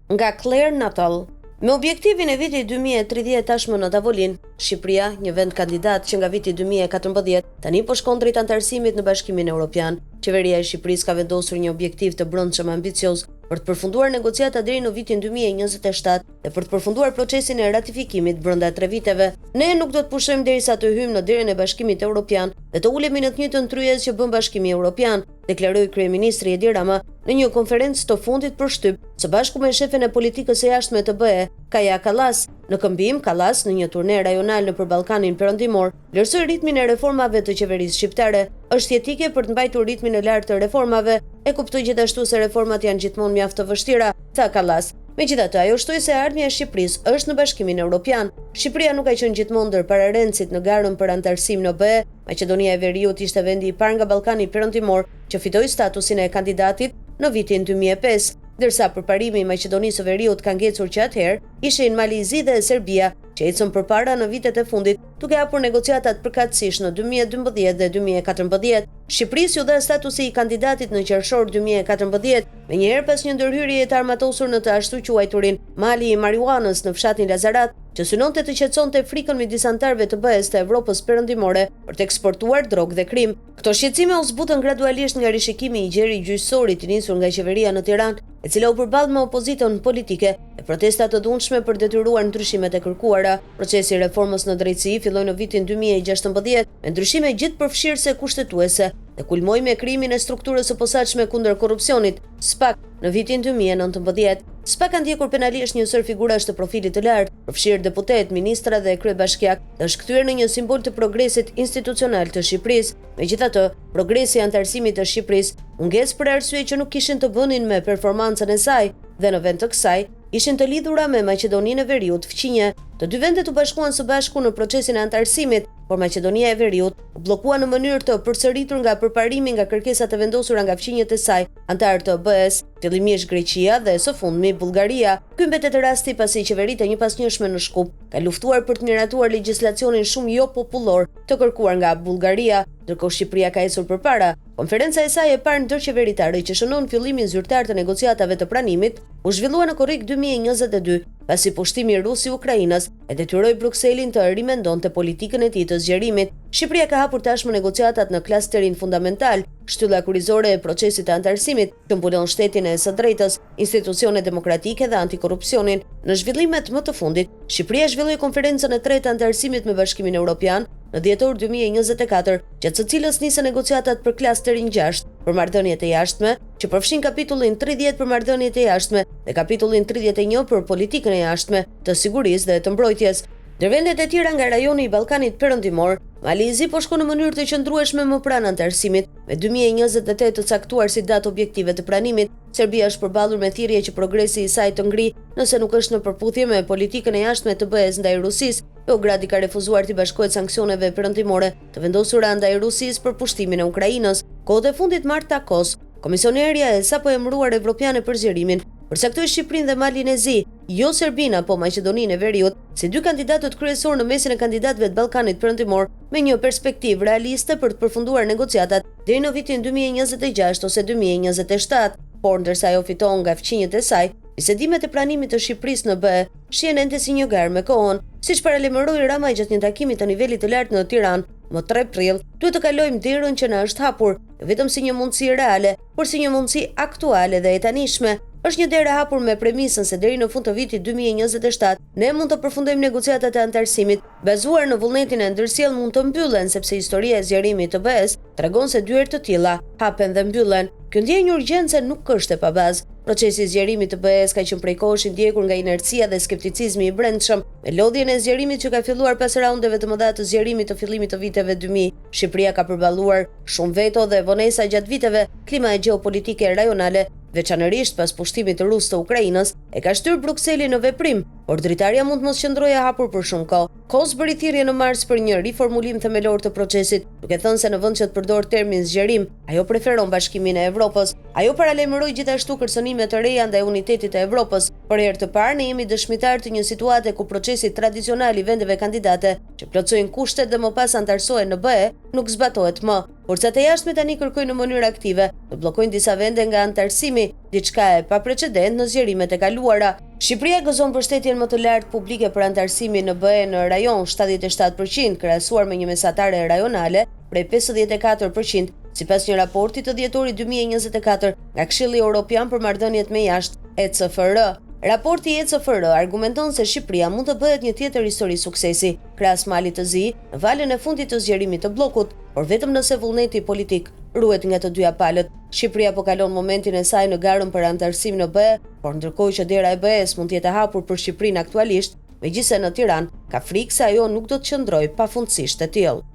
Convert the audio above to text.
Nga Claire Nuttall. Me objektivin e vitit 2030 tashmë në tavolinë, Shqipëria, një vend kandidat që nga viti 2014, tani po shkon drejt anëtarësimit në Bashkimin Evropian. Qeveria e Shqipërisë ka vendosur një objektiv të brendshëm ambicioz për të përfunduar negociatat deri në vitin 2027 dhe për të përfunduar procesin e ratifikimit brenda tre viteve. Ne nuk do të pushojmë derisa të hyjmë në derën e Bashkimit Evropian dhe të ulemi në të njëjtën tryezë që bën Bashkimi Evropian, deklaroi kryeministri Edi Rama në një konferencë të fundit për shtyp, së bashku me shefen e politikës së jashtme të BE, Kaja Kallas. Në këmbim, Kallas, në një turne rajonal nëpër Ballkanin Perëndimor, vlerësoi ritmin e reformave të qeverisë shqiptare. Është jetike për të mbajtur ritmin e lartë të reformave, e kuptoj gjithashtu se reformat janë gjithmonë mjaft të vështira, tha Kallas. Megjithatë, ajo shtoi se e ardhmja e Shqipërisë është në Bashkimin Evropian. Shqipëria nuk ka qenë gjithmonë ndër pararendësit në garën për anëtarësim në BE, Maqedonia e Veriut ishte vendi i parë nga Ballkani Perëndimor që fitoi statusin e kandidatit në vitin 2005, ndërsa përparimi i Maqedonisë së Veriut ka ngecur që atëherë, ishin Mali i Zi dhe Serbia, që ecën përpara në vitet e fundit, duke hapur negociatat përkatësisht në 2012 dhe 2014. Shqipërisë iu dha statusi i kandidatit në qershor 2014, menjëherë pas një ndërhyrjeje të armatosur në të ashtuquajturin Mali i Marijuanës në fshatin Lazarat, që synonte të qetësonte frikën midis anëtarëve të BE-së të Evropës Perëndimore për të eksportuar drogë dhe krim. Këto shqetësime u zbutën gradualisht nga rishikimi i gjerë i gjyqësorit i nisur nga qeveria në Tiranë, e cila u përball me opozitën politike dhe protesta të dhunshme për të detyruar ndryshimet e kërkuara. Procesi i reformës në drejtësi filloi në vitin 2016 me ndryshime gjithëpërfshirëse kushtetuese dhe kulmoi me krijimin e strukturës së posaçme kundër korrupsionit, SPAK, në vitin 2019. SPAK ka ndjekur penalisht një sërë figurash të profilit të lartë, përfshirë deputetë, ministra dhe kryebashkiakë, dhe është kthyer në një simbol të progresit institucional të Shqipërisë. Megjithatë, progresi i anëtarësimit të Shqipërisë u ngec për arsye që nuk kishin të bënin me performancën e saj dhe në vend të kësaj, ishin të lidhura me Maqedoninë e Veriut fqinje. Të dy vendet u bashkuan së bashku në procesin e anëtarësimit, por Maqedonia e Veriut u bllokua në mënyrë të përsëritur nga përparimi nga kërkesat e vendosura nga fqinjët e saj, anëtarë të BE-së, fillimisht Greqia dhe së fundmi Bullgaria. Ky mbetet rasti pasi qeveritë e njëpasnjëshme në Shkup kanë luftuar për të miratuar legjislacionin shumë jopopullor të kërkuar nga Bullgaria, ndërkohë Shqipëria ka ecur përpara. Konferenca e saj e parë ndërqeveritare që shënon fillimin zyrtar të negociatave të pranimit u zhvillua në korrik 2022, pasi pushtimi rus i Ukrainës e detyroi Brukselin të rimendonte politikën e tij të zgjerimit. Shqipëria ka hapur tashmë negociatat në klasterin fundamental, shtylla kryesore e procesit të anëtarësimit, që mbulon shtetin e së drejtës, institucionet demokratike dhe antikorrupsionin. Në zhvillimet më të fundit, Shqipëria zhvilloi konferencën e tretë të anëtarësimit me Bashkimin Evropian në dhjetor 2024, gjatë së cilës nisën negociatat për klasterin 6 për marrëdhëniet e jashtme, që përfshin kapitullin 30 për marrëdhëniet e jashtme dhe kapitullin 31 për politikën e jashtme, të sigurisë dhe të mbrojtjes. Ndër vendet e tjera nga rajoni i Ballkanit Perëndimor, Mali i Zi po shkon në mënyrë të qëndrueshme më pranë anëtarësimit, me 2028 të caktuar si datë objektive të pranimit. Serbia është përballur me thirrje që progresi i saj të ngrijë nëse nuk është në përputhje me politikën e jashtme të BE-së ndaj Rusisë. Beogradi ka refuzuar t'i bashkohet sanksioneve perëndimore të vendosura ndaj Rusisë për pushtimin e Ukrainës. Kohët e fundit Marta Kos, komisionerja e sapoemëruar evropiane për zgjerimin, përcaktoi Shqipërinë dhe Malin e Zi, jo Serbinë apo Maqedoninë e Veriut, si dy kandidatët kryesorë në mesin e kandidatëve të Ballkanit Perëndimor me një perspektivë realiste për të përfunduar negociatat deri në vitin 2026 ose 2027. Por ndërsa ajo fiton nga fqinjët e saj, bisedimet e pranimit të Shqipërisë në BE shihen ende si një garë me kohën, siç paralajmëroi Rama gjatë një takimi të nivelit të lartë në Tiranë më 3 prill, duhet të kalojmë derën që na është hapur, jo vetëm si një mundësi reale, por si një mundësi aktuale dhe e tanishme. Është një derë e hapur me premisën se deri në fund të vitit 2027 ne mund të përfundojmë negociatat e anëtarësimit, bazuar në vullnetin e ndërsjellë mund të mbyllen sepse historia e zgjerimit të BE-së tregon se dyer të tilla hapen dhe mbyllen. Kjo ndjenjë urgjence nuk është e pabazë. Procesi i zgjerimit të BE-së ka qenë prej kohësh i ndjekur nga inercia dhe skepticizmi i brendshëm, me lodhjen e zgjerimit që ka filluar pas raundeve të mëdha të zgjerimit të fillimit të viteve 2000. Shqipëria ka përballuar shumë veto dhe vonesa gjatë viteve, klima e gjeopolitike rajonale, veçanërisht pas pushtimit rus të Ukrainës, e ka shtyrë Brukselin në veprim, por dritarja mund të mos qëndrojë e hapur për shumë kohë. Kos bëri thirrje në mars për një riformulim themelor të procesit, duke thënë se në vend që të përdorë termin zgjerim, ajo preferon bashkimin e Evropës. Ajo paralajmëroi gjithashtu kërcënime të reja ndaj unitetit të Evropës. Për herë të parë ne jemi dëshmitarë të një situate ku procesi tradicional i vendeve kandidate që plotësojnë kushtet dhe më pas anëtarësohen në BE nuk zbatohet më. Forcat e jashtme tani kërkojnë në mënyrë aktive të bllokojnë disa vende nga anëtarësimi, diçka e paprecedentë në zgjerimet e kaluara. Shqipëria gëzon mbështetjen më të lartë publike për anëtarësimin në BE në rajon, 77%, krahasuar me një mesatare rajonale prej 54%, sipas një raporti të dhjetorit 2024 nga Këshilli Europian për Marrëdhëniet me Jashtë, ECFR. Raporti i ECFR argumenton se Shqipëria mund të bëhet një tjetër histori suksesi, krahas Malit të Zi, në valën e fundit të zgjerimit të bllokut, por vetëm nëse vullneti politik ruhet nga të dyja palët. Shqipëria po kalon momentin e saj në garën për anëtarësim në BE, por ndërkohë që dera e BE-së mund të jetë e hapur për Shqipërinë aktualisht, megjithëse në Tiranë ka frikë se ajo nuk do të qëndrojë pafundësisht e tillë.